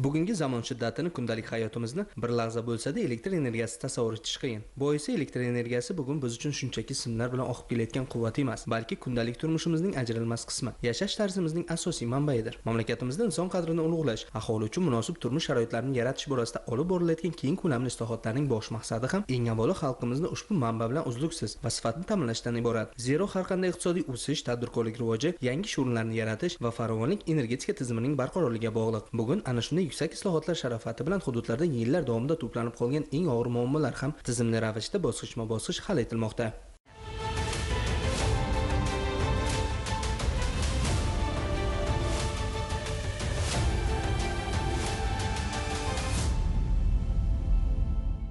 Bugungi zamon shiddatini kundalik hayotimizni bir lahza bo'lsa-da elektr energiyasi tasavvur etish qiyin. Boisi elektr energiyasi bugun biz uchun shunchaki simlar bilan oqib kelayotgan quvvat emas, balki kundalik turmushimizning ajralmas qismi, yashash tarzimizning asosiy manbaidir. Mamlakatimizda inson qadrini ulug'lash, aholi uchun munosib turmush sharoitlarini yaratish borasida olib borilayotgan keng ko'lamli islohotlarning bosh maqsadi ham eng avvalo xalqimizni ushbu manba bilan uzluksiz va sifatli ta'minlashdan iborat. Zero har qanday iqtisodiy o'sish, tadbirkorlik rivoji, yangi ish o'rinlarini yaratish va farovonlik energetika tizimining barqarorligiga bog'liq. Bugun ana shunday yuksak islohotlar sharofati bilan hududlarda yillar davomida to'planib qolgan eng og'ir muammolar ham tizimli ravishda bosqichma-bosqich hal etilmoqda.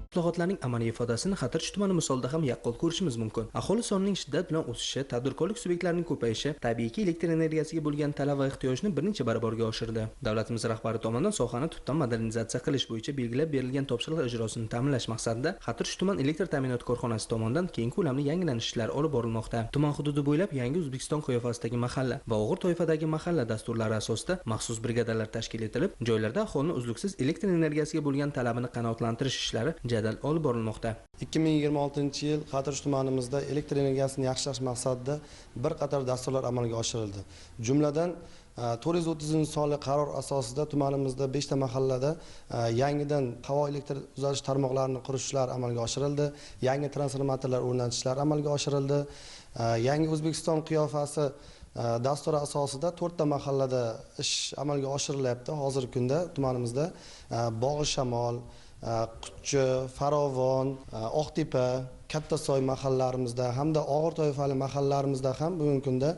Islohotlarning amaliy ifodasini Xatirchi tumani misolida ham yaqqol ko'rishimiz mumkin. Aholi sonining shiddat bilan o'sishi, tadbirkorlik subyektlarining ko'payishi tabiiyki elektr energiyasiga bo'lgan talab va ehtiyojni bir necha barobarga oshirdi. Davlatimiz rahbari tomonidan sohani tubdan modernizatsiya qilish bo'yicha belgilab berilgan topshiriqlar ijrosini ta'minlash maqsadida Xatirchi tuman elektr ta'minoti korxonasi tomonidan keng ko'lamli yangilanish ishlari olib borilmoqda. Tuman hududi bo'ylab yangi O'zbekiston qiyofasidagi mahalla va og'ir toifadagi mahalla dasturlari asosida maxsus brigadalar tashkil etilib, joylarda aholini uzluksiz elektr energiyasiga bo'lgan talabini qanoatlantirish ishlari jadal olib borilmoqda. 2026-yil Xatirchi tumanimizda elektr energiyasini yaxshilash maqsadida bir qator dasturlar amalga oshirildi. Jumladan 430-sonli qaror asosida tumanimizda 5 ta mahallada yangidan havo elektr uzatish tarmoqlarini qurishlar amalga oshirildi, yangi transformatorlar o'rnatishlar amalga oshirildi. Yangi O'zbekiston qiyofasi dasturi asosida 4 ta mahallada ish amalga oshirilyapti. Hozirgi kunda tumanimizda Bog'i Shamol, Qutchi, Farovon, Oqtepa, Kattasoy mahallalarimizda hamda og'ir toifali mahallalarimizda ham bugungi kunda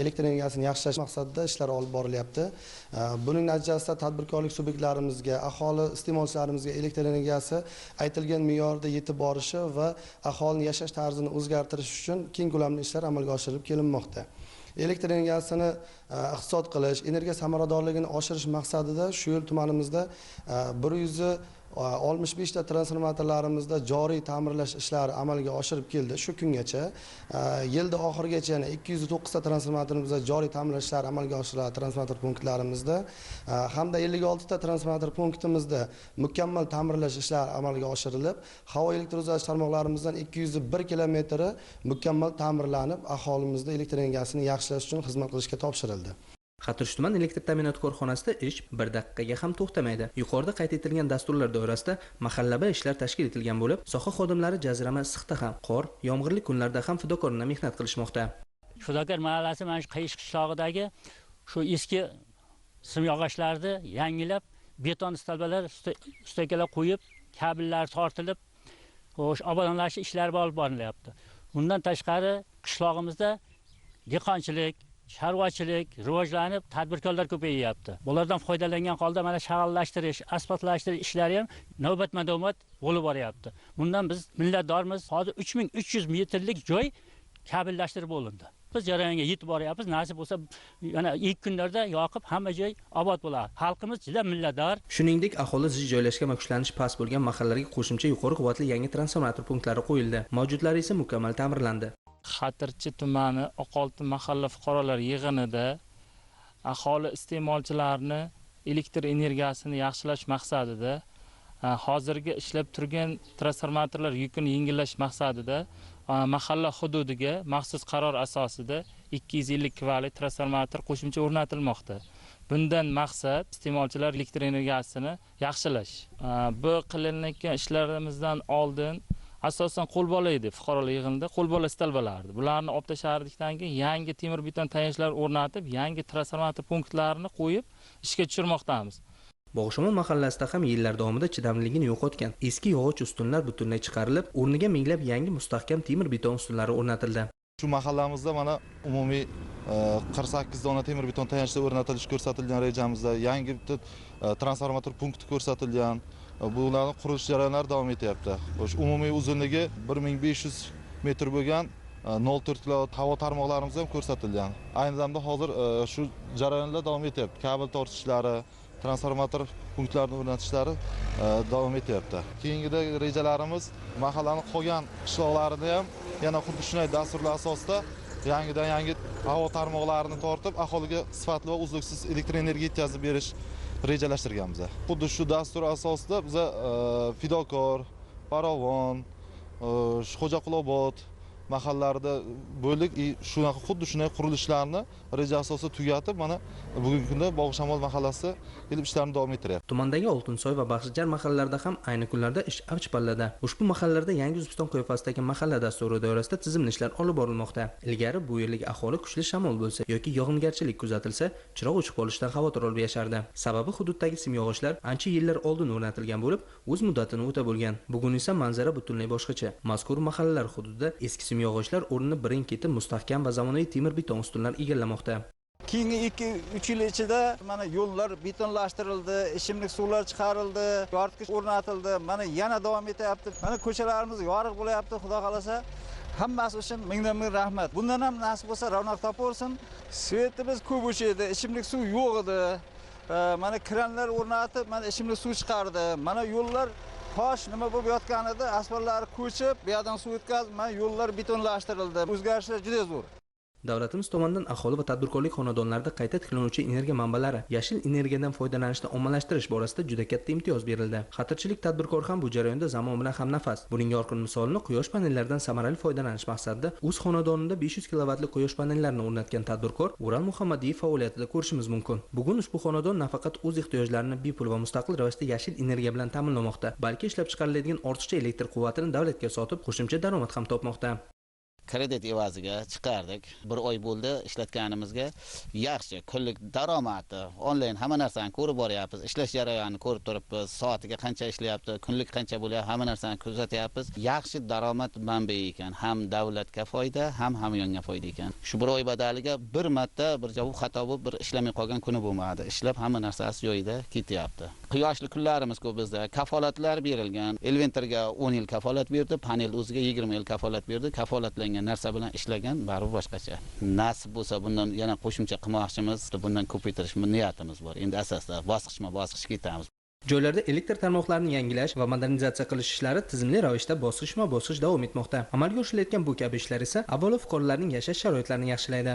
elektr energiyasini yaxshilash maqsadida ishlar olib borilyapti. Buning natijasida tadbirkorlik subyektlarimizga, aholi iste'molchilarimizga elektr energiyasi aytilgan me'yorda yetib borishi va aholining yashash tarzini o'zgartirish uchun keng ko'lamli ishlar amalga oshirilib kelinmoqda. Elektr energiyasini iqtisod qilish, energiya samaradorligini oshirish maqsadida shu yil tumanimizda 165 ta transformatorlarimizda joriy ta'mirlash ishlari amalga oshirib keldi. Shu kungacha yilda oxirigacha yana 209 ta transformatorimizda joriy ta'mirlash ishlari amalga oshiriladi transformator punktlarimizda hamda 56 ta transformator punktimizda mukammal ta'mirlash ishlari amalga oshirilib, havo elektr uzatish tarmoqlarimizdan 201 kilometri mukammal ta'mirlanib, aholimizda elektr energiyasini yaxshilash uchun xizmat qilishga topshirildi. Xatirchi tuman elektr ta'minoti korxonasida ish bir daqiqaga ham to'xtamaydi. Yuqorida qayd etilgan dasturlar doirasida mahallaba ishlar tashkil etilgan bo'lib, soha xodimlari jazirama issiqda ham, qor, yomg'irli kunlarda ham fidokorona mehnat qilishmoqda. Fidokor mahallasi mana shu Qayish qishlog'idagi shu eski simyog'ochlarni yangilab, beton stolbalar, ustakalar qo'yib, kabellar tortilib, xo'sh, obodonlashish ishlari olib borilyapti. Bundan tashqari qishlog'imizda dehqonchilik, chorvachilik rivojlanib, tadbirkorlar ko'payyapti. Bulardan foydalangan holda mana shag'allashtirish, asfaltlashtirish ishlari ham navbatma-navbat bo'lib boryapti. Bundan biz minnatdormiz. Hozir 3300 metrlik joy kabellashtirib bo'lindi. Biz jarayonga yetib boryapmiz. Nasib bo'lsa yana ilk kunlarda yoqib hamma joy obod bo'ladi. Xalqimiz juda minnatdor. Shuningdek, aholi zich joylashgan va kuchlanish past bo'lgan mahallalarga qo'shimcha yuqori quvvatli yangi transformator punktlari qo'yildi. Mavjudlari esa mukammal ta'mirlandi. Xatirchi tumani Oqoltin mahalla fuqarolar yig'inida aholi iste'molchilarini elektr energiyasini yaxshilash maqsadida hozirgi ishlab turgan transformatorlar yukini yengillash maqsadida mahalla hududiga maxsus qaror asosida 250 kVli transformator qo'shimcha o'rnatilmoqda. Bundan maqsad iste'molchilar elektr energiyasini yaxshilash. Bu qilinayotgan ishlarimizdan oldin asosan qo'lbola edi, fuqarolar yig'inida qo'lbola stolbalardi. Bularni olib tashlardikdan keyin yangi temir beton tayanchlar o'rnatib, yangi transformator punktlarini qo'yib ishga tushirmoqdamiz. Bog'ishomon mahallasida ham yillar davomida chidamliligini yo'qotgan eski yog'och ustunlar butunlay chiqarilib, o'rniga minglab yangi mustahkam temir beton ustunlari o'rnatildi. Shu mahallamizda mana umumiy 48 dona temir beton tayanchlar o'rnatilishi ko'rsatilgan rejamizda, yangi bitta transformator punkti ko'rsatilgan. Bularning qurilish jarayonlari davom etyapti. O'sha umumiy uzunligi 1500 metr bo'lgan 0.4 kilovat havo tarmoqlarimiz ham ko'rsatilgan. Ayni damda hozir shu jarayonlar davom etyapti. Kabel tortishlari, transformator punktlarini o'rnatishlari davom etyapti. Keyingida rejalarimiz mahallaning qolgan qishloqlarini ham yana xuddi shunday dasturlar asosida yangidan yangi havo tarmoqlarini tortib, aholiga sifatli va uzluksiz elektr energiya yetkazib berish rejalashtirganmiz. Xuddi shu dastur asosida biza Fidokor, Farovon, Xo'jaqulobod mahallalarida bo'ldik. Shunaqa xuddi shunday qurilishlarni reja asosida tugatib, mana bugungi kunda Bog'ishamol mahallasi kelib ishlarni davom ettiryapti. Tumandagi Oltinsoy va Baxshijar mahallalarida ham ayni kunlarda ish avj pallada. Ushbu mahallalarda Yangi O'zbekiston qiyofasidagi mahalla dasturi doirasida tizimli ishlar olib borilmoqda. Ilgari bu yerlik aholi kuchli shamol bo'lsa yoki yog'ingarchilik kuzatilsa, chiroq o'chib qolishidan xavotir olib yashardi. Sababi hududdagi simyog'ochlar ancha yillar oldin o'rnatilgan bo'lib, o'z muddatini o'tab bo'lgan. Bugun esa manzara butunlay boshqacha. Mazkur mahallalar hududida eski simyog'ochlar o'rnini birin-ketin mustahkam va zamonaviy temir beton ustunlar egallamoqda. Keyingi 2-3 yil ichida mana yo'llar betonlashtirildi, ichimlik suvlar chiqarildi, yoritgich o'rnatildi, mana yana davom etyapti. Mana ko'chalarimiz yorug' bo'lyapti, xudo xolasa. Hammasi uchun mingdan ming rahmat. Bundan ham nasib bo'lsa ravnaq topaversin. Svetimiz ko'p o'chadi, ichimlik suv yo'q edi. Mana kranlar o'rnatib, mana ichimlik suv chiqardi. Mana yo'llar tosh nima bo'lib yotgan edi, asfaltlar ko'chib, bu yerdan suv o'tkazib, mana yo'llar betonlashtirildi. O'zgarishlar juda zo'r. Davlatimiz tomonidan aholi va tadbirkorlik xonadonlarida qayta tiklanuvchi energiya manbalari, yashil energiyadan foydalanishni ommalashtirish borasida juda katta imtiyoz berildi. Xatirchilik tadbirkor ham bu jarayonda zamon bilan hamnafas. Buning yorqin misolini quyosh panellaridan samarali foydalanish maqsadida o'z xonadonida 500 kilovatli quyosh panellarini o'rnatgan tadbirkor Ural Muhammadiyev faoliyatida ko'rishimiz mumkin. Bugun ushbu xonadon nafaqat o'z ehtiyojlarini bepul va mustaqil ravishda yashil energiya bilan ta'minlamoqda, balki ishlab chiqariladigan ortiqcha elektr quvvatini davlatga sotib, qo'shimcha daromad ham topmoqda. Kredit evaziga chiqardik. Bir oy bo'ldi ishlatganimizga. Yaxshi kunlik daromadi, onlayn hamma narsani ko'rib boryapmiz, ishlash jarayonini ko'rib turibmiz, soatiga qancha ishlayapti, kunlik qancha bo'lyapti, hamma narsani kuzatyapmiz. Yaxshi daromad manbai ekan, ham davlatga foyda, ham hamyonga foyda ekan. Shu bir oy badaliga bir marta bir javob xato bo'lib, bir ishlamay qolgan kuni bo'lmadi. Ishlab hamma narsasi joyida ketyapti. Quyoshli kunlarimiz ko'p bizda. Kafolatlar berilgan. Elementarga 10 yil kafolat berdi, panel o'ziga 20 yil kafolat berdi. Kafolatlangan narsa bilan ishlagan baribir boshqacha. Nasib bo'lsa bundan yana qo'shimcha qilmoqchimiz, bundan ko'paytirish niyatimiz bor. Endi asosda bosqichma-bosqich ketamiz. Joylarda elektr tarmoqlarini yangilash va modernizatsiya qilish ishlari tizimli ravishda bosqichma-bosqich davom etmoqda. Amalga oshirilayotgan bu kabi ishlar esa avvalo fuqarolarning yashash sharoitlarini yaxshilaydi.